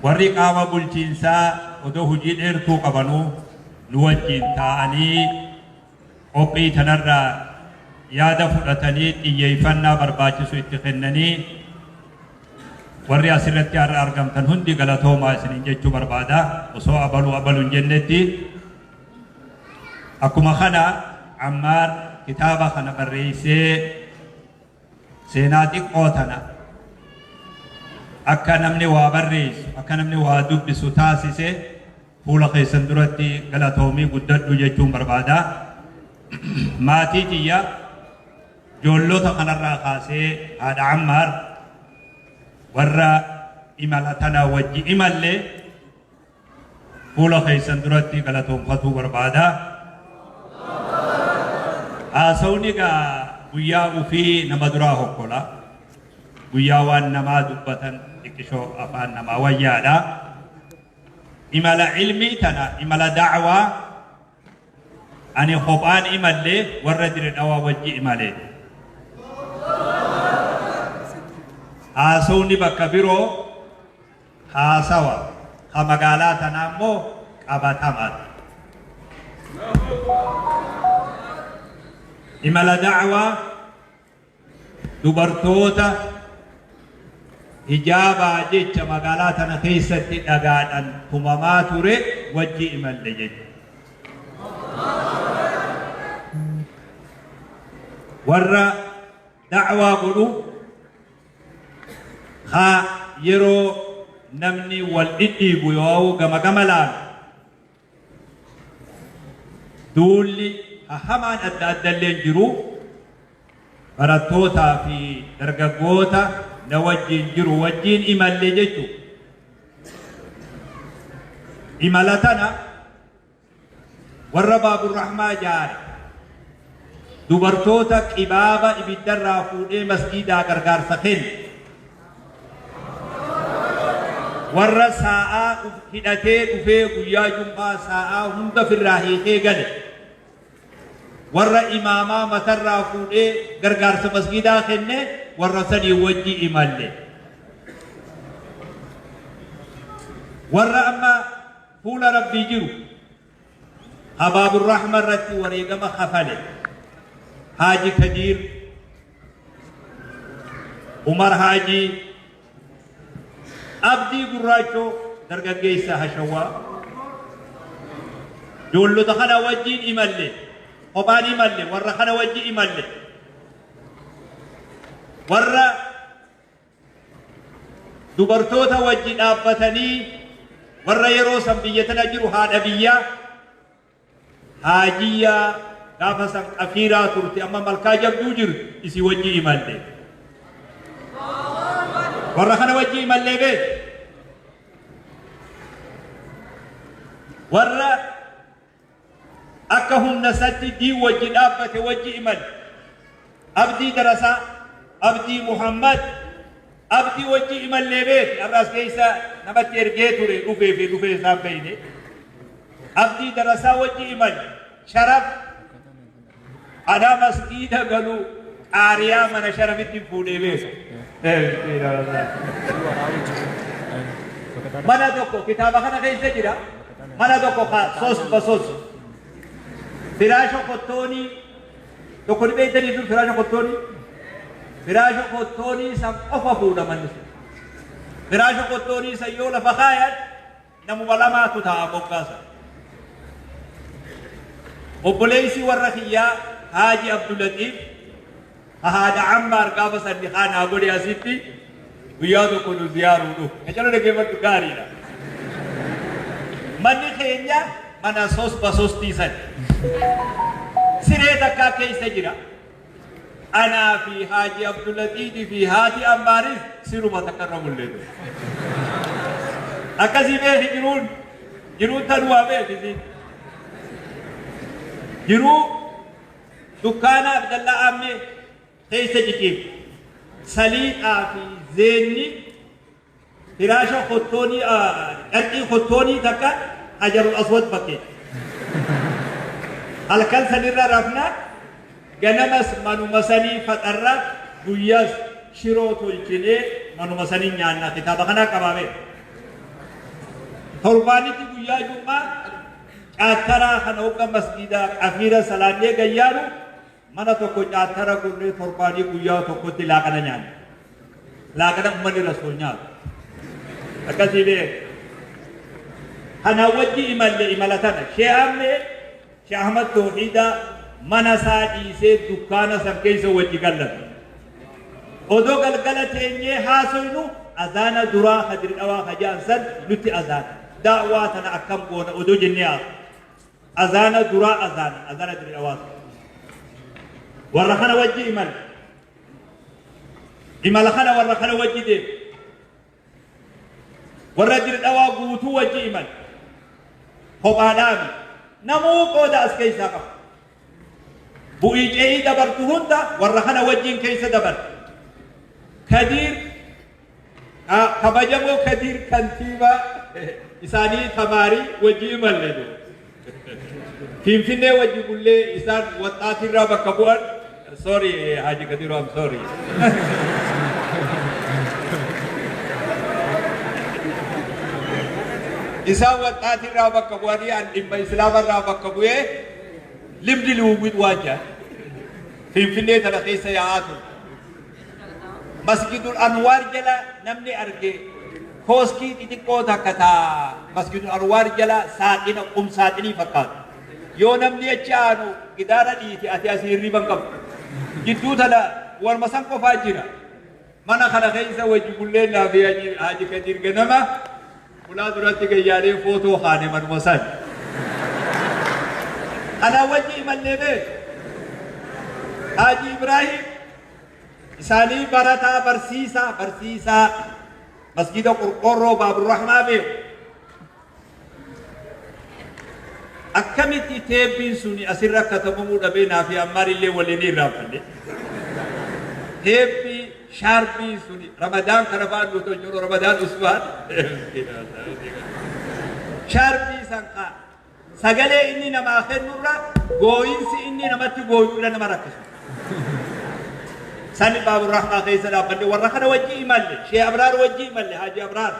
Warri qaama bulchiinsaa odoo hojii dheertuu qabanuu nu wajjin taa'anii qophii tanarraa yaada fudhatanii xiyyeeffannaa barbaachisu itti kennanii warri asirratti har'a argamtan hundi galatoomaa isiniin jechuu barbaada. Osoo abaluu abaluu hin jennetti akkuma kana Ammaar kitaaba kana barreessee seenaa xiqqoo tana akka namni waa barreessu, akka namni waa dubbisu taasise fuula keessan duratti galatoomii guddadhu jechuun barbaada. Maatii tiyya ijoollota kanarraa kaasee haadha Ammaar warra imala tana wajji imalle fuula keessan duratti galatoomfatuu barbaada. Haasawni egaa guyyaa ufii nama duraa hokkola. Guyyaa waan namaa dubbatan xiqqishoo afaan namaa wayyaadha. Imala ilmii tana, imala da'waa ani kophaan imalle warra Dire Dhawaa wajji imale. Haasawni bakka biroo haasawa, ka magaalaa tanaa immoo qabatamaadha. Imala da'waa dubartoota hijaabaa jecha magaalaa tana keessatti dhagaadhaan tumamaa ture wajji imalle jechuudha. Warra da'waa godhu ka yeroo namni wal dhidhiibu yoo gama gama laalu duulli hamaan adda adda illee jiru barattootaa fi dargaggoota na wajjin jiru wajjin imalle jechuudha. Imala tana warra Baaburrahmaa jaare dubartoota qibaaba ibiddarraa fuudhee masgiidaa gargaarsa kenne warra saa'aa hidhatee dhufee guyyaa jum'aa saa'aa hunda firraa hiikee gale warra imaamaa matarraa fuudhee gargaarsa masgiidaa kenne warra sanii wajji imalle warra amma fuula Rabbii jiru Habaaburrahma irratti wareegama kafale Haaji Kadiir Umar Haajii Abdii Gurraachoo dargaggeessa Hashawwaa ijoollota kana wajjiin imalle, kophaan imalle, warra kana wajji imalle, warra dubartoota wajji dhaabbatanii warra yeroo san biyya tana jiru haadha biyyaa Haajiyyaa gaafa san qafiiraa turte amma malkaa jabduu jirtu isii wajji imalle. Warra kana wajji imallee beek. Warra akka humna isatti diin wajji dhaabbate wajji imale. Abdii Darasaa, Abdii Muhammad, Abdii wajji imallee beeki. Har'a as keessa namatti ergee ture dhufee fi dhufee isaan beeyne. Abdii Darasaa wajji imale. Sharaf anaa masgiida galu qaariyaa mana Sharafitti fuudhee beeka. Mana tokko kitaaba kana keessa jira. Mana tokko ka sos basos. Firaasha kottoonii tokko ni beektanii sun firaasha kottoonii. Firaasha kottoonii san qofa fuudha manni sun. Firaasha kottoonii san yoo lafa kaayan namuma lamaatu taa'a moggaasa. Obboleessi warra kiyyaa Haaji Abdulatiif haadha Ammaar gaafa san nikaa naa godhe asitti guyyaa tokko nu ziyaaruu dhufe. Qacalo dhaggeeffadhu gaariidha. Manni keenya mana sos basostii san. Siree takkaa keessa jira. Anaa fi Haaji Abdulatiif fi haati Ammaaris siruma takka irra bullee ture. Akkasii beeki jiruun jiruun tanumaa beeki isiin. Jiruu dukkaana Abdallaa Aammee keessa ciciifte. Saliixaa fi zeenni firaasha kottoonii carqii kottoonii takka hajarul aswad fakkeetti. Halkan sanirra rafna, ganamas manuma sanii faxarra, guyyaas shiroo tolchinee manuma sanii nyaanna. Kitaaba kanaa qabaa beeka. Torbaanitti guyyaa Jum'aa caattaraa kana hogga masgiida qafiira salaannee gayyaanu mana tokko caattara gunnee torbaanii guyyaa tokkotti laaqana nyaanna. Laaqana ummanni Rasuul nyaatu. Akkasii beeku. Kana wajji imalle imala tana. Shee Ahmed, Shee Ahmad Tawhiidaa mana isaa dhiisee dukkaana san keessa wajji gallata. Odoo galgala teenyee haasoynu azaana duraa ka Dirdhawaa ka ja'an san nutti azaana. Da'waa tana akkam goona odoo jennee haasoynu. Azaana duraa azaana, azaana Dirdhawaa san. Warra kana wajji imala. Imala kana warra kana wajji deema. Warra Dirdhawaa guutuu wajji imala. Kophaadhaami. Namuu qooda as keessaa qaba. Bu'ii ce'ii dabartu hunda warra kana wajjin keessa dabarti. Kadiir kabajamoo Kadiir kantiibaa isaanii tamaarii wajji imalle nu. Finfinnee wajji bullee isaan waxxaatirraa bakka bu'an. Sorry Haji Kadiru, I'm sorry. Isaan waxxaatirraa bakka bu'anii an dhimma Islaamarraa bakka bu'ee limdi liwuwwit waan jedhan. Finfinnee tana keessa yaa'aa ture. Masjidul Anwaar jala namni arge kooskii xixiqqoo takka taa Masjidul Anwaar jala saaxina qum saaxinii fakkaatu. Yoo namni achi aanu gidaara dhiite ati asii hirriba hin qabdu. Jidduu tana warma san qofaa jira. Mana kana keessa wajji bullee naafi Haji Kadir ganama fulaa duratti gayyaanee footoo kaane manuma san. Kana wajji imallee beeku. Haji Ibrahim isaanii barataa barsiisaa masjida Qorqoorroo Baaburrahmaa beeku. Akkamitti teebbiin suni asirra katabamuu dhabee naafi Ammaar illee waliin irraanfanne. Teebbii shaarbii suni Ramadaan kana fa'aa nu tolchuun Ramadaan Usmaan. Shaarbii san kaa sagalee inni namaa kennurra gooyinsi inni namatti gooyurra nama rakkisu. Sani Baaburrahmaa keessa dhaabbanne warra kana wajji imalle Shee Abraar wajji imalle Haji Abraar.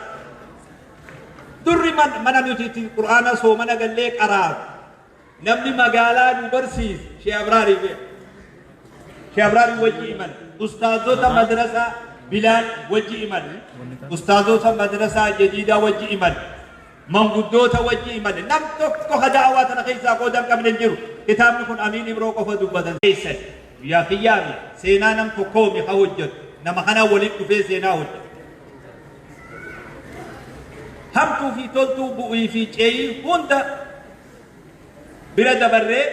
Durri mana nuti itti Qur'aana soomana gallee qaraaru. Namni magaalaa nu barsiise Shee Abraarii beeku. Shee Abraarii wajji imalle. Ustaazota madrasaa Bilaal wajji imalle. Ustaazota madrasaa Jadiidaa wajji imalle. Manguddoota wajji imalle. Nam tokko ka da'awaa tana keessaa qooda hin qabne hin jiru. Kitaabni kun Amiin Ibroo qofa dubbatan. Keessan guyyaa kiyyaami seenaa nam tokkoomi ka hojjetu. Nama kana waliin dhufee seenaa hojjetu. Hamtuu fi toltuu bu'ii fi ce'ii hunda bira dabarree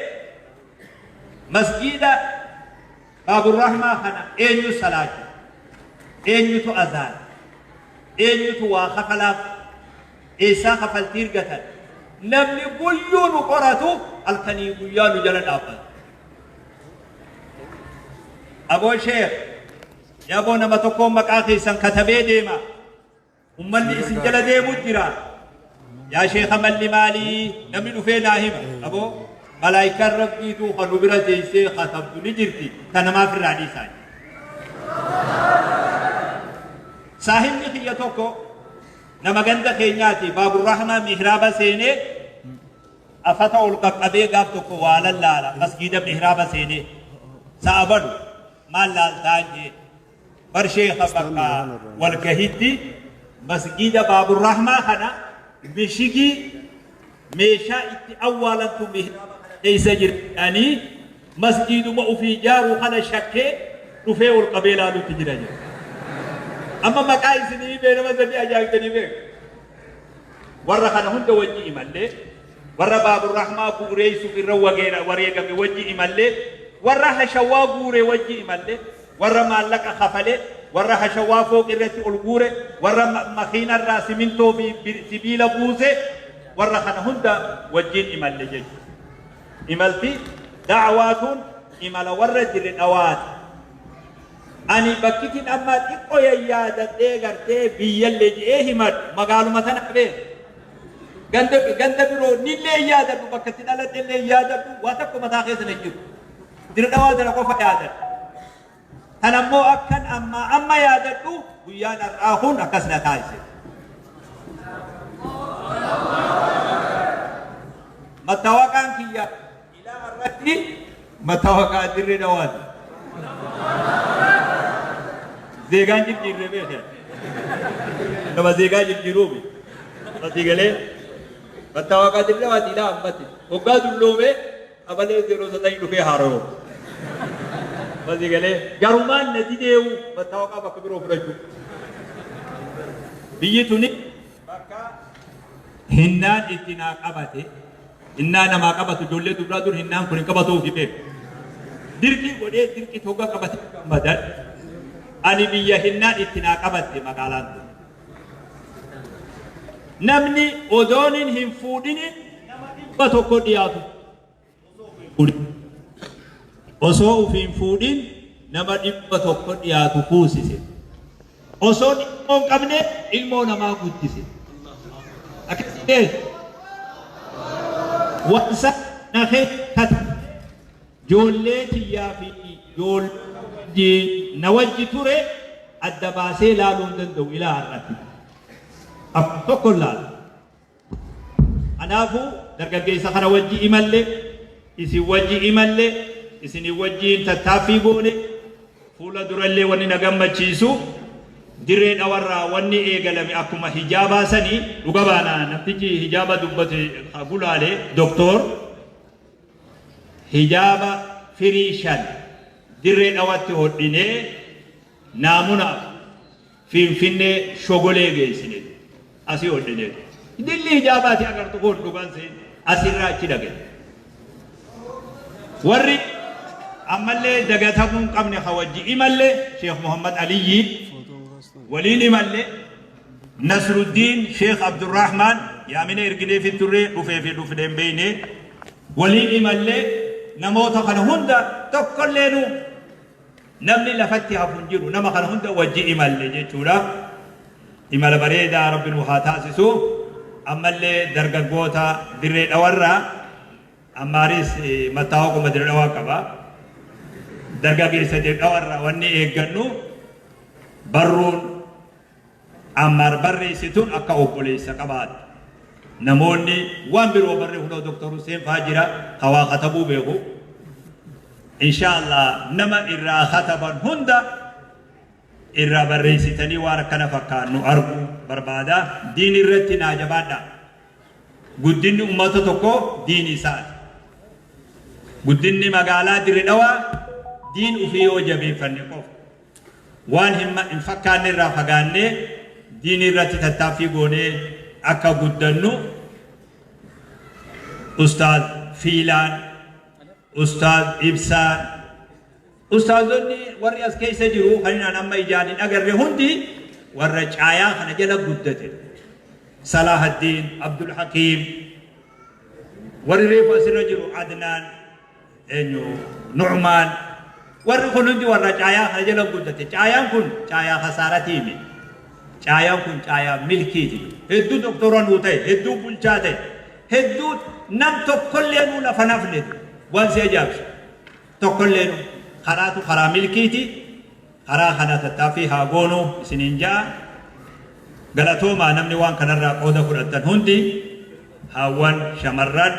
masjiida Baaburrahmaa kana eenyu salaachu? Eenyutu azaana? Eenyutu waa kafalaaf? Eessaa kafaltii argatan? Namni guyyuu nu qoratu halkanii guyyaa nu jala dhaabbata. Aboo Sheekh, yaboo nama tokkoon maqaa keessan katabee deema. Ummanni isin jala deemu jira. Yaa Sheekha malli maalii? Namni dhufee naa hima. Aboo malaayikaan Rabbiitu kan nu bira teessee katabdu ni jirti. Ta namaaf irraa dhiisaa. Saahibni kiyya tokko nama ganda keenyaati. Baaburrahmaa mihraaba seenee afata ol qaqqabee gaaf tokko waa lallaala. Masgiida mihraaba seenee. Sa'a balu maal laaltaa jee. Bar sheekha bakka walgahitti masgiida Baaburrahmaa kana mishigii meeshaa itti awwaalantu mihraaba kana keessa jiranii masgiiduma ofii ijaaru kana shakkee dhufee ol qabee ilaalutti jira jedha. Amma maqaa isinii himee nama sanii ajaa'ibtanii beeku. Warra kana hunda wajji imallee warra Baaburrahmaa bu'ureessuuf irra wareegame wajji imallee warra hashawaa guure wajji imallee warra maallaqa kafale warra hashawaa fooq irratti ol guure warra makiinarraa simintoo fi sibiila buuse warra kana hunda wajjin imalle jechuudha. Imalti da'awaatuun imala warra Dirre Dhawaati. Ani bakkitiin amma xiqqoo yayyaadadhee gartee biyyallee je'ee himadhu magaaluma tana beeku. Ganda biroo nillee yaadadhu, bakka itti dhaladhellee yaadadhu, waa tokko mataa keessa hin jiru. Dirre Dhawaa tana qofa yaadadhu. Tan ammoo akkan amma amma yaadadhu guyyaan har'aa kun akkas na taasise. Mattaawaqaan kiyya ilaa irratti mattaawaqaa Dirree Dhawaati. Zeegaan jijjiirree beekee. Nama zeegaa jijjiiruumi. Asii galee mattaawaqaa Dirree Dhawaati ilaa ammatti. Hoggaa dulloomee abalee 09 dhufee haara'u. Asii galee garumaan na dideewu mattaawaqaa bakka biroo fudhachuu. Biyyi tuni bakka hinnaan itti naa qabate, hinnaa namaa qabatu ijoollee dubraa dur hinnaan kun hin qabatuuf beeku. Dirqii godhee dirqii hoggaa qabate gammadan ani biyya hinnaan itti naa qabatte magaalaan tun. Namni odoonin hin fuudhini nama 100 dhiyaatu. Osoo ufiin fuudhin nama 100 dhiyaatu fuusise. Osoo ilmoo hin qabne ilmoo namaa guddise. Akkasii beeku. Wansa na keessa ijoollee tiyyaa fi ijoollee na wajji ture adda baasee ilaaluu hin danda'u ilaa har'aatti. Akkuma tokko ilaala. Kanaafuu dargaggeessa kana wajji imalle, isin wajji imalle, isinii wajjiin tattaaffii goone, fuula durallee wanni na gammachiisu Dirree Dhawarraa wanni eegalame akkuma hijaabaa sanii dhuga baana namtichi hijaaba dubbate ka gulaale doktoor hijaaba firii 5 Dirree Dhawatti hodhinee naamunaaf Finfinnee Shogolee geessine asii hodhine. Dilli hijaabaati agartu kun dhugaan seen asirraa achi dhaqe. Warri ammallee dagatamuu hin qabne ka wajji imalle Sheekh Muhammad Aliyyi waliin imalle Nasruddiin Sheekh Abdurrahmaan yaamina ergineefi turre dhufee fi dhufne hin beekne waliin imalle namoota kana hunda tokkolleenu Namni lafatti hafu hin jiru. Nama kana hunda wajji imalle jechuudha. Imala bareedaa Rabbi nu haa taasisu. Ammallee dargaggoota Dirree Dhawarraa Ammaaris mattaawaquma Dirree Dhawaa qaba. Dargaggeessa Dirree Dhawarraa wanni eeggannu barruun Ammaar barreessituun akka obboleessa qabaattu. Namoonni waan biroo barree kunoo Dr. Hussein faa jira ka waa katabuu beeku. Insha Allah nama irraa kataban hunda irraa barreessitanii waan akkana fakkaannu arguu barbaada. Diin irratti naa jabaadha. Guddinni ummata tokkoo diin isaati. Guddinni magaalaa Dirre Dhawaa diin ufii yoo jabeeffanne qofa. Waan hin fakkaanne irraa fagaannee diinii irratti tattaaffii goonee akka guddannu Ustaaz Fiilaan, Ustaaz Ibsaan, Ustaazonni warri as keessa jiru kan inaan amma ijaan hin agarre hundi warra caayaa kana jala guddate. Salahaddiin, Abdul Hakiim, warri reefu asirra jiru Adnaan, eenyu Nu'maan warri kun hundi warra caayaa kana jala guddate. Caayaan kun caayaa kasaaratii miti. Caayaan kun caayaa milkiiti. Hedduu doktora nuu ta'e, hedduu bulchaa ta'e, hedduu nam tokkollee nuu lafa nafne waan si ajaa'ibsu. Tokkollee nuu karaatu karaa milkiiti. Karaa kana tattaaffii haa goonu isiniin ja'a. Galatoomaa namni waan kanarraa qooda fudhattan hundi haawwan shamarran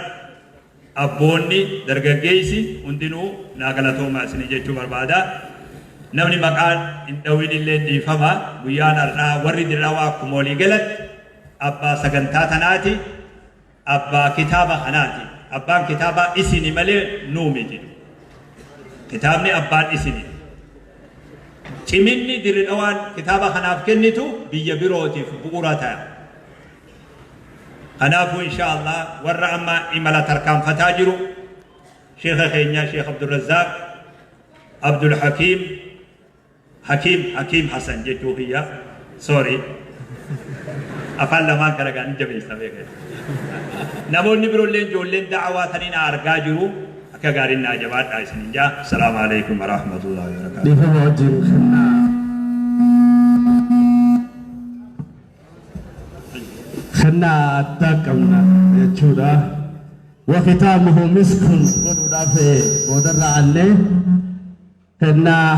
Abboonni, dargaggeessi hundinuu naa galatoomaa isinii jechuu barbaada. Namni maqaan hin dhawinillee dhiifama. Guyyaan har'aa warri Dirre Dhawaa akkuma walii galatti abbaa sagantaa tanaati, abbaa kitaaba kanaati. Abbaan kitaabaa isini malee nuu miti. Kitaabni abbaan isini. Ciminni Dirre Dhawaan kitaaba kanaaf kennitu biyya birootiif bu'uura ta'a. Kanaafuu insha Allah warra amma imala tarkaanfataa jiru sheekha keenya Sheekh Abdulrazzaaq Abdul Hakiim Hakiim Hakiim Hasan jechuu kiyya sorry afaan lamaan kana gaanii jabeessa beekee namoonni biroollee ijoolleen da'awaa taniin argaa jiru akka gaariin naa jabaadhaa isiniin jaa. Assalaamu alaikum warahmatullahi wabarakatuh. Dhiifama wajjin kennaa. Kennaa addaa qabna jechuudha. Wakitaamuhu miskun godhuudhaaf boodarra annee kennaa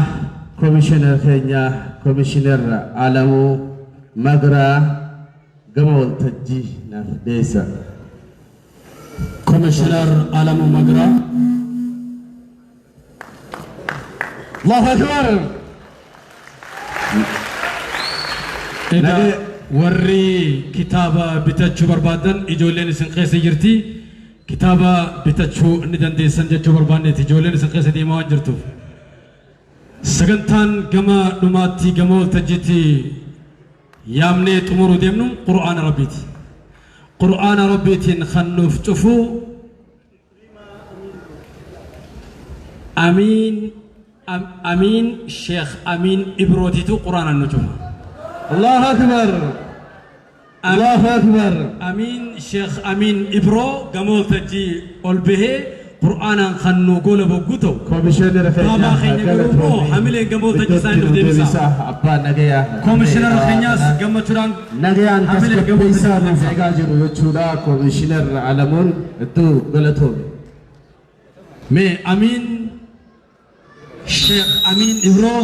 komishinar keenya Komishinar Alamuu Magraa gama waltajjii naaf dhiyeessa. Komishinar Alamuu Magiraa. Allahu Akbar. Egaa warri kitaaba bitachuu barbaadan ijoolleen isin keessa jirti. Kitaaba bitachuu ni dandeessan jechuu barbaanneeti. Ijoolleen isin keessa deemaa waan jirtuuf. Sagantaan gama dhumaatti gama waltajjiitti yaamnee xumuruu deemnu Qur'aana Rabbiiti. Qur'aana Rabbiitiin kan nuuf cufu Amiin Amiin Sheekh Amiin Ibrootiitu Qur'aanaan nu cufa. Allahu Akbar. Allahu Akbar. Amiin Sheekh Amiin Ibroo gama waltajjii ol bahee Qur'aanaan kan nu gola bogguu ta'u. Komishinara Baabaa keenya garuu immoo hamileen gama waltajjii isaanii nuuf deebisa. Abbaa nagayaa. Komishinara keenyaas gammachuudhaan Nagayaan hamileen gama tasgabbeessaa waltajjii nuuf eegaa jiru jechuudha. Komishinar Alamuun hedduu galatoome. Mee Amiin Sheekh Amiin Ibroo.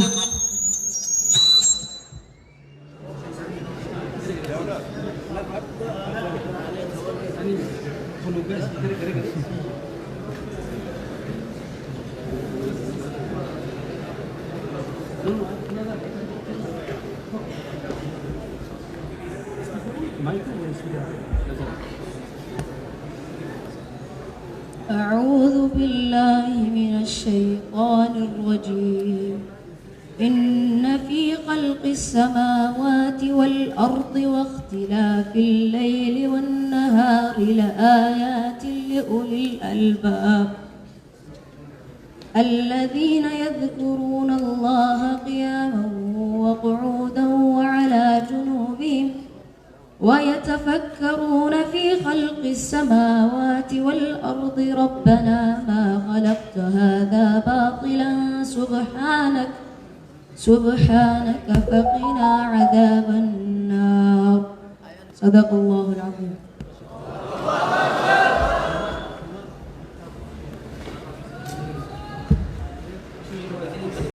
أعوذ بالله من الشيطان الرجيم. إن في خلق السماوات والأرض واختلاف الليل والنهار لآيات لأولي الألباب الذين يذكرون الله قياما وقعودا وعلى جنوبهم ويتفكرون في خلق السماوات والأرض ربنا ما خلقت هذا باطلا سبحانك سبحانك فقنا عذاب النار. صدق الله العظيم.